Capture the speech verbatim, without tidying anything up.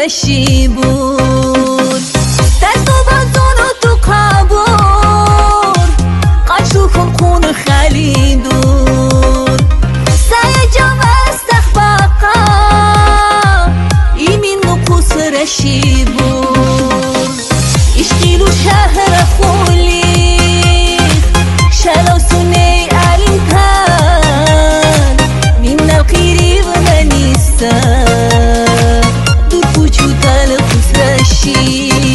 Шибур. Тарту бадзону ту къабур, къачу хун хун хали дур. Сая ҷамас тахбақа, имин нукус рашибур. Ишқилу шаҳра хули, шалав суней алимтан, миннал қирив наниста, дур пучу тал хусраши.